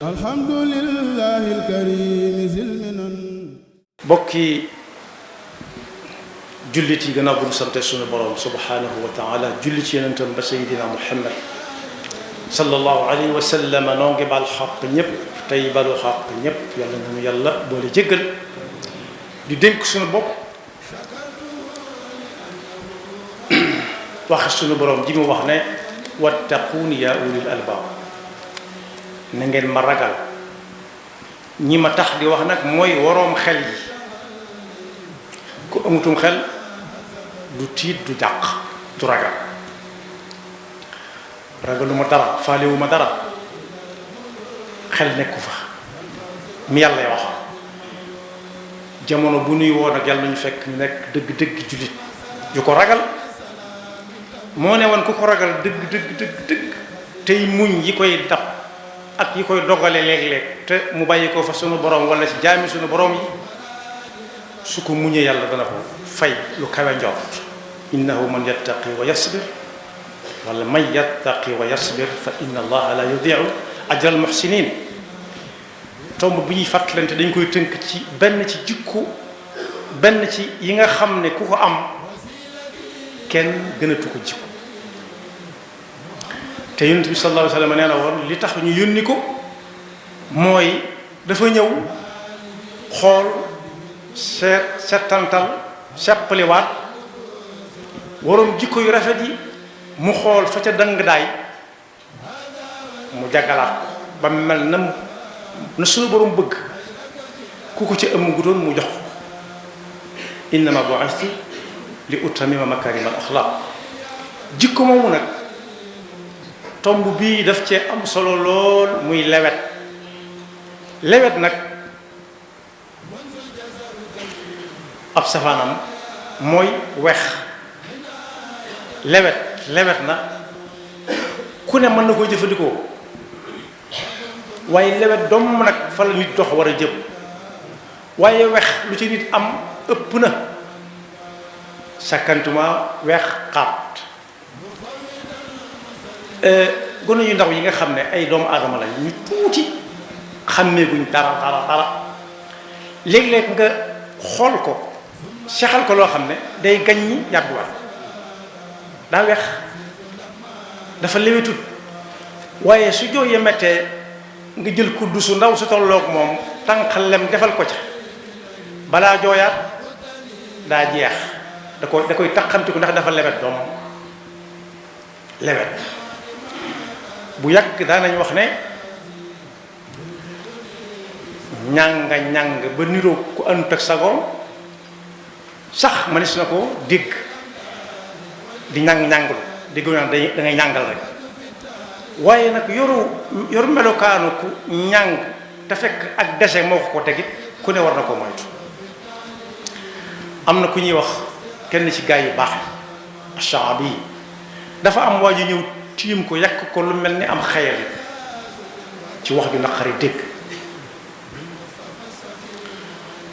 alhamdulillahil karim zilminan bokki jullit yi gannaaw bu ñu sante sunu borom subhanahu wa taala julli ci yonentam ba sayidina muhammad sallallahu alayhi wa sallam noo ngi bal xaq ñëpp tey balu xaq ñëpp yàlla nañu yàlla boole jéggal di dénk sunu bopp wax sunu borom ji mu wax ne wattaquuni yaa ulil albaab na ngeen ma ragal ñi ma tax di wax nag mooy waroom xel yi ku amutum xel du tiit du jàq du ragal ragaluma dara faalewuma dara xel nekku fa mi yàlla wax jamono bu nuy woon ak yàlla nañu fekk ñu nekk dëgg-dëgg jullit yu ko ragal moo ne woon ku ko ragal dëgg tey muñ yi koy dab ak yi koy dogale léeg-léeg te mu bàyyi ko fa sunu borom wala ci jaami sunu borom yi su ko muñee yàlla dana ko fay lu kawe njort innahu man yattaqi wa yasbir wala man yattaqi wa yasbir fa inna allaha la yudiu ajra al muhsinin tomb bi ñuy fàttalante dañ koy tënk ci benn ci jikko benn ci yi nga xam ne ku ko am kenn gënatu ko jikko te yonent bi sallallahu alayhi wa sallam nee na woon li tax ñu yónni ko mooy dafa ñëw xool settantal seppaliwaat waroom jikko yu rafet yi mu xool fa ca dëng daay mu jagalaat ko ba mel na suñu borom bëgg ku ko ci ëmm gu doon mu jox ko innama bu'istu li utammima makarimal axlaaq jikko moomu nag tomb bii daf cee am solo lool muy lewet nag ab safaanam mooy wex lewet na ku ne mën na koy jëfandikoo waaye lewet doom nag fa la nit dox war a jëm waaye wex lu ci nit am ëpp na sakkantuma wex xaat gone yu ndaw yi nga xam ne ay doomu aadama la ñu tuuti xàmmeeguñ dara léeg-léeg nga xool ko sexal ko loo xam ne day gañ ñi yàbbiwaat daa weex dafa lewetut waaye su jooyee mettee nga jël kuddu su ndaw su tolloog moom tànqal lem defal ko ca balaa jooyaat daa jeex da koy taqamtiku ndax dafa lewet doom lewet bu yàgg daanañ wax ne ñàng ba niroo ku àndut ak sagoom sax manis na ko dégg di ñànglu dégg naa da ngay ñàngal rek waaye nag yoru melokaanu ku ñàng te fekk ak dese moo ko tegit ku ne war na ko moytu am na ku ñuy wax kenn ci gaay yu baax Shaabi yi dafa am waa ji ñëw tiim ko yàq ko lu mel ni am xayal ci wax ju naqari dégg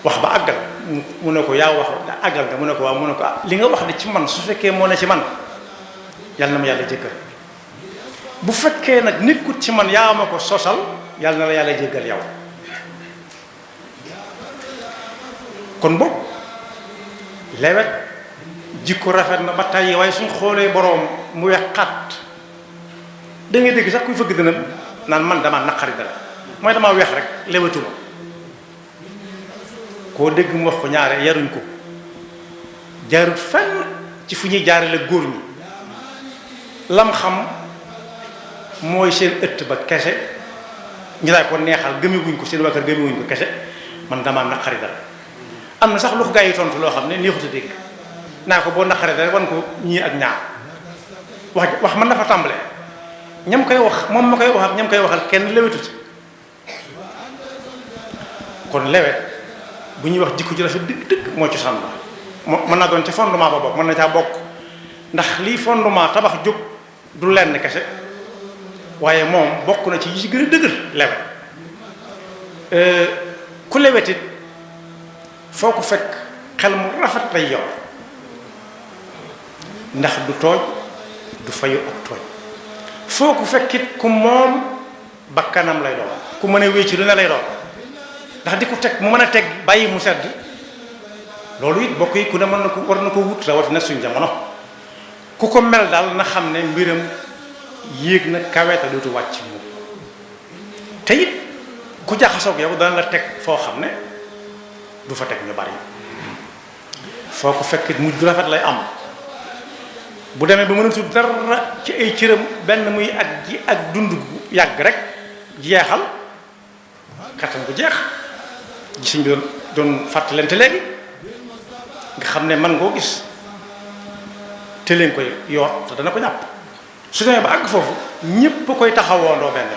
wax ba àggal mu ne ko yaa wax àggal nga mu ne ko waaw mu ne ko li nga wax de ci man su fekkee moo ne ci man yàlla na ma yàlla jéggal bu fekkee nag nekkut ci man yaa ma ko sosal yàlla na la yàlla jéggal yow kon boog lewet jikko rafet na ba tàyyi waaye suñ xoolee boroom mu wex xat da ngay dégg sax kuy fëgg dënam naan man dama naqari dara mooy dama weex rek lewetuma koo dégg mu wax ko ñaare yaruñ ko jaarut fenn ci fu ñuy jaarale góor ñi lam xam mooy seen ëtt ba kese ñu daay ko neexal gëmewuñ ko seen waa kër gëmewuñ ko kese man dama naqari dara am na sax lu ko gaa yi tontu loo xam ne neexut a dégg naa ko boo naqari dara wan ko ñii ak ñaar wax mën na fa tàmbalee ñam koy wax moom ma koy wax ak ñam koy waxal kenn lewetu ci kon lewet bu ñuy wax jikko ji rafet dëgg moo ci sànn mën naa doon ca fondement ba bokk mën na caa bokk ndax lii fondement tabax jóg du lenn kese waaye moom bokk na ci yi ci gën a dëgër lewet ku lewetit foo ko fekk xel mu rafet lay yor ndax du tooj du fayu ak tooñ foo ko fekkit ku moom bakkanam lay doon ku mën a wéy ci lu ne lay doon ndax di ko teg mu mën a teg bàyyi mu sedd loolu it bokk yi ku ne mën na ko war na ko wut rawatina suñ jamono ku ko mel daal na xam ne mbiram yéeg na kaweeta dootu wàcc mu te it ku jaxasoog yow dana la teg foo xam ne du fa teg ñu bari foo ko fekk mujj rafet lay am bu demee ba mënatul dara ci ay cëram benn muy ak dund gu yàgg rek jeexal kattan bu jeex gisuñ bi doon fàttalante léegi nga xam ne man ngoo gis te leen koy yor te dana ko jàpp su demee ba àgg foofu ñépp koy taxawoondoo benn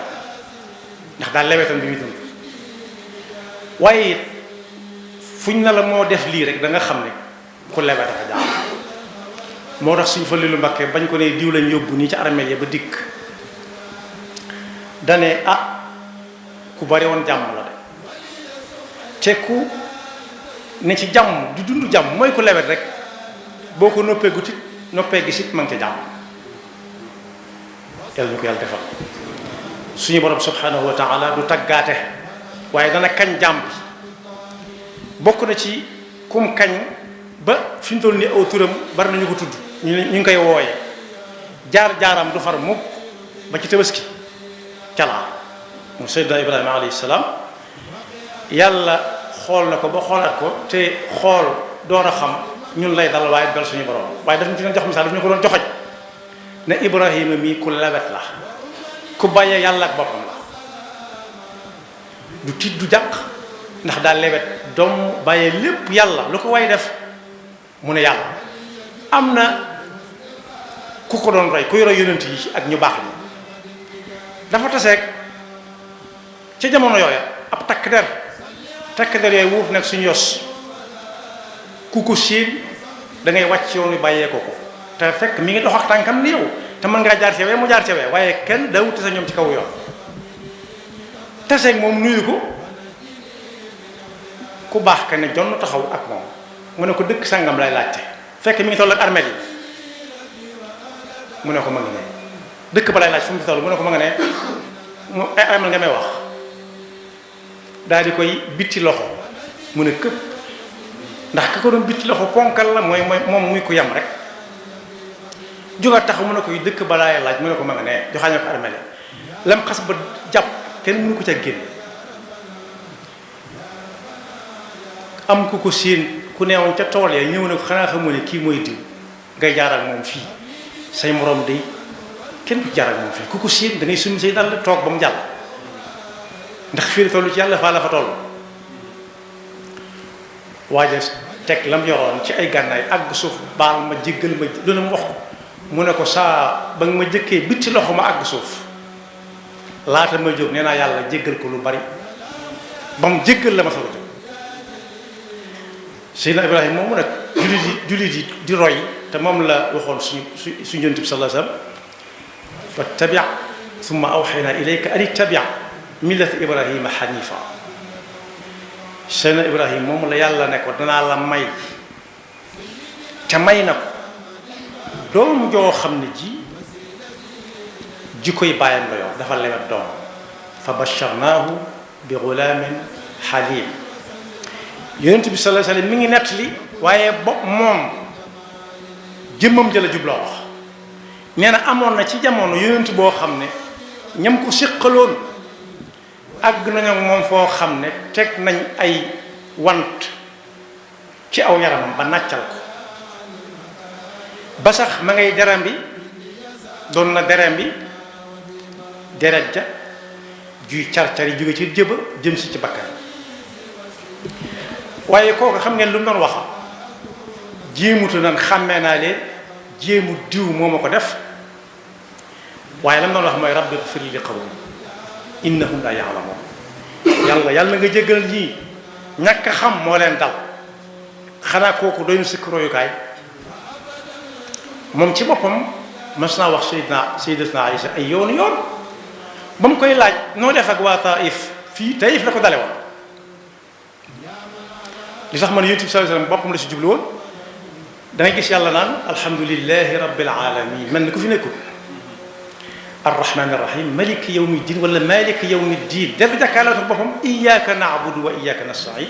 ndax daal lewetam bi muy dund waaye fuñ na la moo def lii rek da nga xam ne ku lewet dafa jàpp moo tax suñ fa lilu Mbakke bañ ko ne diw lañ yóbbu nii ci armeel ya ba dikk dane ku bari woon jàmm la de te ku ne ci jàmm di dund jàmm mooy ku lewet rek boo ko noppee gutit noppee gisit ma ngi ca jàmm yàlla ñu ko yàlla defal suñu borom subhanahu wa taala du taggaate waaye dana kañ jàmm bi bokk na ci kum kañ ba fi ñu toll ni aw turam bari nañu ko tudd ñu ngi koy wooye jaar-jaaram du far mukk ba ci tabaski calaa mu Seydina Ibrahima alayhi salaam yàlla xool na ko ba xoolaat ko te xool door a xam ñun lay dal waaye dal suñu borom waaye daf ñu ci doon jox misaal daf ñu ko doon joxoj ne Ibrahima mii ku lewet la ku bàyyee yàlla ak boppam la du tiit du jàq ndax daal lewet doom bàyyee lépp yàlla lu ko way def mu ne yàlla am na ku ko doon roy kuy roy yonent yi ak ñu baax ñi dafa taseeg ca jamono yooya ab takk der yooyu wuuf nag suñu yos ku ko siin da ngay wàcc yoon wi bàyyee ko te fekk mi ngi dox ak tànkam ni yow te mën ngaa jaar cewee mu jaar cewee waaye kenn daawut tase ñoom ci kaw yoon taseeg moom nuyu ko ku baax ka ne jonn taxaw ak moom mu ne ko dëkk sangam lay laajte fekk mi ngi toll ak armeel yi mu ne ko ma ngi ne dëkk ba lay laaj fu mu fi toll mu ne ko ma nga ne mu armeel nga may wax daal di koy bitti loxo mu ne këpp ndax ka ko doon bitti loxo ponkal la mooy moom muy ko yam rek jógaat taxaw mu ne koy dëkk ba lay laaj mu ne ko ma nga ne joxaañoo ko armeel lam xas ba jàpp kenn mënu ko ca génn am ku ko séen ku neewoon ca tool ya ñëw na ko xanaa xamoo ne kii mooy diw ngay jaar ak moom fii say morom de kenn du jaar ak moom fii ku ko séen da ngay summi say dal toog ba mu jàll ndax fii la toll ci yàlla faa la fa toll waaja teg lam yoroon ci ay gànnaay àgg suuf baal ma jéggal ma lu ne mu wax ko mu ne ko saa ba nga ma jëkkee bitti loxo ma àgg suuf laata ma jóg nee naa yàlla jéggal ko lu bari ba mu jéggal la ma soog a jóg Seydina Ibrahima moomu nag jullit yi di roy te moom la waxoon suñu Yonent bi sallallahu alayhi wa sallam fattabi' thumma awhaynaa ilayka an ittabi' millata Ibrahima hanifa Seydina Ibrahima moom la yàlla ne ko danaa la may te may na ko doom joo xam ne ji koy bàyyam la yor dafa lewet doom fa basharnaahu bi ghulaamin haliim yonent bi sallallahu alayhi wasallam mi ngi nettali waaye bopp moom jëmmam jëla jubloo wax nee na amoon na ci jamono yonent boo xam ne ñam ko séqaloon àgg nañu ak moom foo xam ne teg nañ ay want ci aw yaramam ba nàccal ko ba sax ma ngay deram bi doon na deram bi deret ja juy car-cari jóge ci jëba jëm si ci bakkan waaye kooku xam ngeen lu mu doon wax jéemutu nan xàmmee naa leen jéemu diw moo ma ko def waaye la mu doon wax mooy rabbi ighfir li qawmi innahum la ya'lamun yàlla nga jéggal ñii ñàkk a xam moo leen dal xanaa kooku doy na sëkk royukaay moom ci boppam mas naa wax sayyidatuna Aïcha ay yoon ba mu koy laaj noo def ak waa Taif fii Taif la ko dale woon li tax man Yonent bi sallallahu alayhi wasallam boppam la si jublu woon da ngay gis yàlla naan alhamdulillahi rabbil alamin mel ni ku fi nekkul arrahmaani rahim maliki yawmi ddin wala maliki yawmi ddin dellu jàkkaarloo ak boppam iyyaka na'budu wa iyyaka nasta'in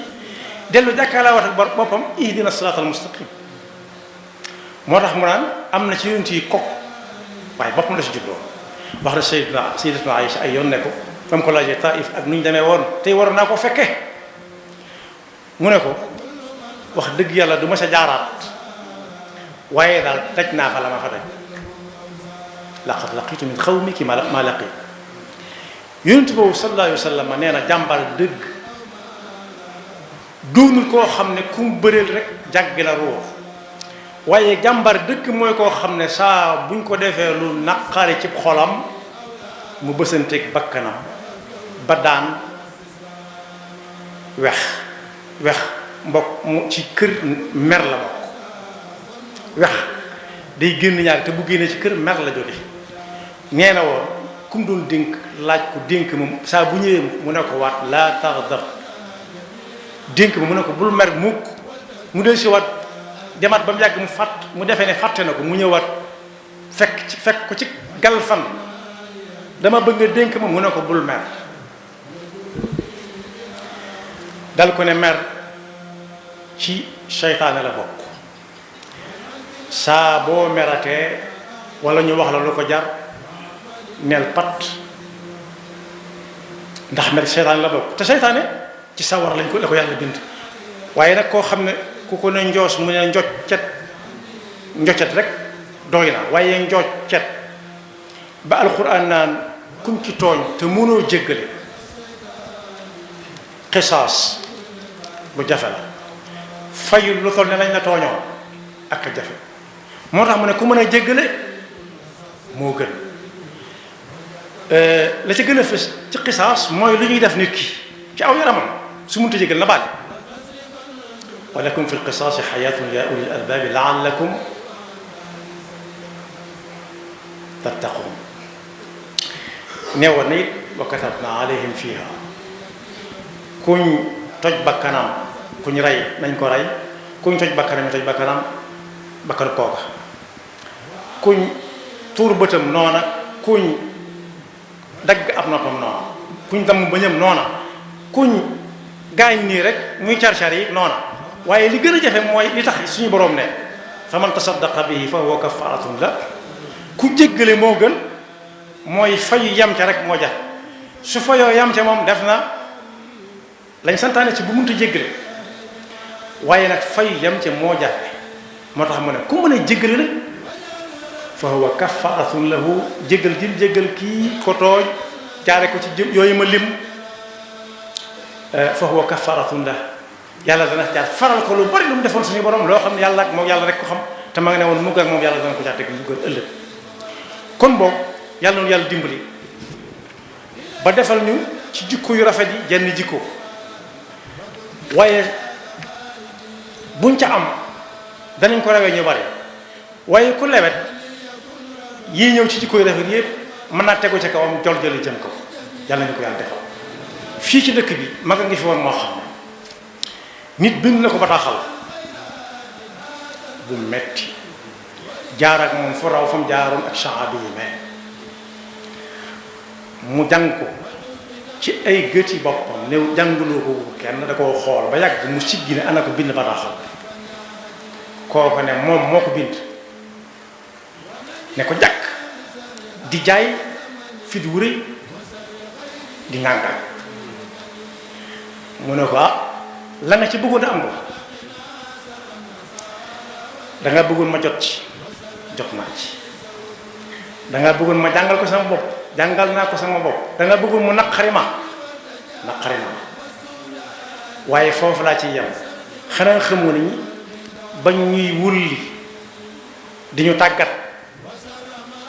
dellu jàkkaarloo ak boppam ihdina siraatal mustaqim moo tax mu naan am na ci yonent yi kok waaye boppam la si jubloo wax na sayyidatuna Aïcha ay yoon ne ko fa mu ko laajee Taif ak nu ñu demee woon tey waroon naa ko fekke mu ne ko wax dëgg yàlla du ma sa jaaraat waaye daal daj naa fa la ma fa daj laqad laqitu min qawmiki ma laqi yonent boobu sallallahu alayhi wa sallam nee na jàmbar dëgg doonul koo xam ne ku mu bëreel rek jàggi la ruux waaye jàmbar dëgg mooy koo xam ne saa buñ ko defee lu naqari ci xolam mu bësanteeg bakkanam ba daan wex mbokk mu ci kër mer la bokk wex day génn ñaar te bu génnee ci kër mer la jóge nee na woon ku mu doon dénk laaj ko dénk moom saa bu ñëwee mu ne ko waat laa taxdar dénk ma mu ne ko bul mer mukk mu del si waat demaat ba mu yàgg mu defee ne fàtte na ko mu ñëwaat fekk ko ci galfan dama bëgg nga dénk ma mu ne ko bul mer dal ko ne mer ci seytaane la bokk saa boo meratee wala ñu wax la lu ko jar neel pat ndax mer seytaane la bokk te seytaane ci sawar la ko yàlla bind waaye nag koo xam ne ku ko ne njoos mu ne njoccet rek doy na waaye njoccet ba alxuraan naan kum ci tooñ te mënoo jéggale xisaas lu jafe la fayul lu toll ne lañ la tooñoo ak a jafe moo tax mu ne ku mën a jéggale moo gën la ci gën a fës ci xisaas mooy lu ñuy def nit ki ci aw yaramam su mënta jéggal na baal wa lakum fi lqisaasi xayaatun ya ulil albaabi laallakum tattaquun neewoon na it wa katabna alayhim fiha kuñ toj bakkanam kuñ rey nañ ko rey kuñ toj bakkanam ñu toj bakkan kooka kuñ tuur bëtam noona kuñ dagg ab noppam noona kuñ damm bëñam noona kuñ gaañ nii rek muy car-car yi noona waaye li gën a jafe mooy li tax suñu boroom ne fa man tasaddaqa bihi fa huwa kafaaratun la ku jéggale moo gën mooy fayu yam ca rek moo jafe su fayoo yam ca moom def na lañ santaane ci bu muntu jéggale waaye nag fayu yam ca moo jafe moo tax mu ne ku mën a jéggale nag fa huwa kafaaratun lahu jéggal jim jéggal kii ko tooñ jaare ko ci yooyu ma lim fa huwa kafaaratun la yàlla dana jaar faral ko lu bari lu mu defoon suñu borom loo xam ne yàlla ak moom yàlla rek ko xam te ma nga ne woon mugg ak moom yàlla dana ko jaar teg lu gën ëllëg kon boobu yàlla noonu yàlla dimbali ba defal ñu ci jikko yu rafet yi jenn jikko waaye buñ ca am danañ ko rawee ñu bari waaye ku lewet yii ñëw ci jikko yu rafet yëpp mën naa tegu ca kawam jol joli jëm ko yàlla ñu ko yàlla defal fii ci dëkk bi mag a ngi fi woon moo xam nit bind na ko bataaxal bu metti jaar ak moom fu raw fa mu jaaroon ak saxaaba yi mais mu jàng ko ci ay gëti boppam ne jàngaloo ko kenn da koo xool ba yàgg mu siggi ne ana ko bind bataaxal kooko ne moom moo ko bind ne ko jàkk di jaay fit wu rëy di ngàngal mu ne ko la nga ci bëggoon a am ko danga bëggoon ma jot ci jot naa ci danga bëggoon ma jàngal ko sama bopp jàngal naa ko sama bopp danga bëggoon mu naqari ma waaye foofu laa ciy yem xanaa xamoo ni bañ ñuy wulli di ñu tàggat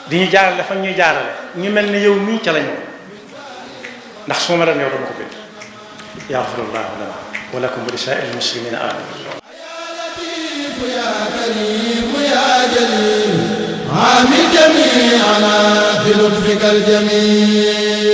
di ñu jaarale fa ñuy jaarale ñu mel ne yow mii ca la ñëw ndax su ma la yow dama ko bind yaxfirullahu lana wa lakum wa li saa'iril muslimina amin يا كريم يا جليل عامل جميعنا بلطفك الجميل